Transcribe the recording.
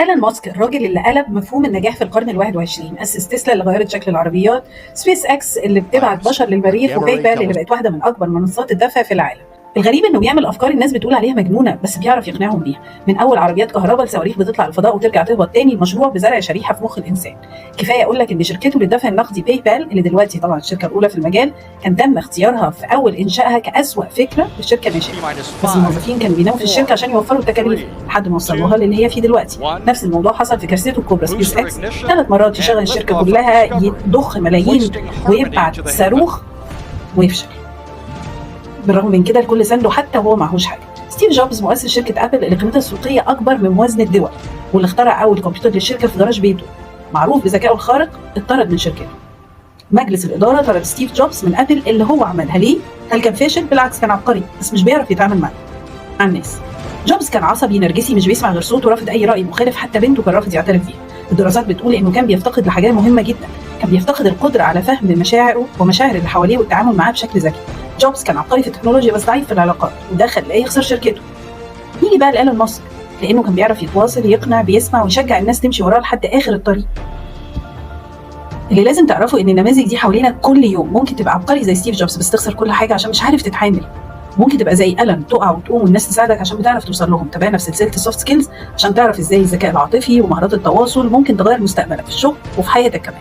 ألان ماسك، الراجل اللي قلب مفهوم النجاح في القرن ال21، أسس تسلا اللي غيرت شكل العربيات، سبيس اكس اللي بتبعت بشر للمريخ، وباي بال اللي بقت واحدة من أكبر منصات الدفع في العالم. الغريب انه بيعمل افكار الناس بتقول عليها مجنونه، بس بيعرف يقنعهم بيها. من اول عربيات كهرباء لصواريخ بتطلع الفضاء وترجع تهبط تاني، المشروع بزرع شريحة في مخ الانسان. كفاية اقول لك ان شركته للدفع النقدي باي بال، اللي دلوقتي طبعا الشركة الاولى في المجال، كان تم اختيارها في اول انشائها كاسوا فكرة للشركة الناشئه، بس الموظفين كانوا بيناموا في الشركة عشان يوفروا التكاليف لحد ما وصلوها للي هي فيه دلوقتي. نفس الموضوع حصل في كارثته الكبرى سبيس اكس، 3 مرات يشغل الشركة كلها، يضخ ملايين ويبعت صاروخ ويفشل. بالرغم من كده الكل سنده حتى وهو معهوش حاجه. ستيف جوبز، مؤسس شركة ابل اللي قيمتها السوقية اكبر من موازنه دول، واللي اخترع اول كمبيوتر للشركة في جراج بيته، معروف بذكائه الخارق، اتطرد من شركته. مجلس الادارة طرد ستيف جوبز من ابل اللي هو عملها. ليه؟ هل كان فاشل؟ بالعكس، كان عبقري، بس مش بيعرف يتعامل مع الناس. جوبز كان عصبي نرجسي، مش بيسمع غير صوته، رافض اي راي مخالف، حتى بنته كان رافض يعترف بيها. الدراسات بتقول انه كان بيفتقد لحاجات مهمة جدا، كان بيفتقد القدرة على فهم مشاعره ومشاعر اللي حواليه والتعامل معاه بشكل ذكي. جوبز كان عبقري في التكنولوجيا بس ضعيف في العلاقات، وده خلاه يخسر شركته. نيجي بقى لإيلون ماسك، لانه كان بيعرف يتواصل، يقنع، بيسمع ويشجع الناس تمشي وراه لحد اخر الطريق. اللي لازم تعرفه ان النماذج دي حوالينا كل يوم. ممكن تبقى عبقري زي ستيف جوبز بس تخسر كل حاجة عشان مش عارف تتعامل. ممكن تبقى زي ألان، تقع وتقوم والناس تساعدك عشان بتعرف توصل لهم. تابعنا في سلسلة ال soft skills عشان تعرف ازاي الذكاء العاطفي ومهارات التواصل ممكن تغير مستقبلك في الشغل وفي حياتك كمان.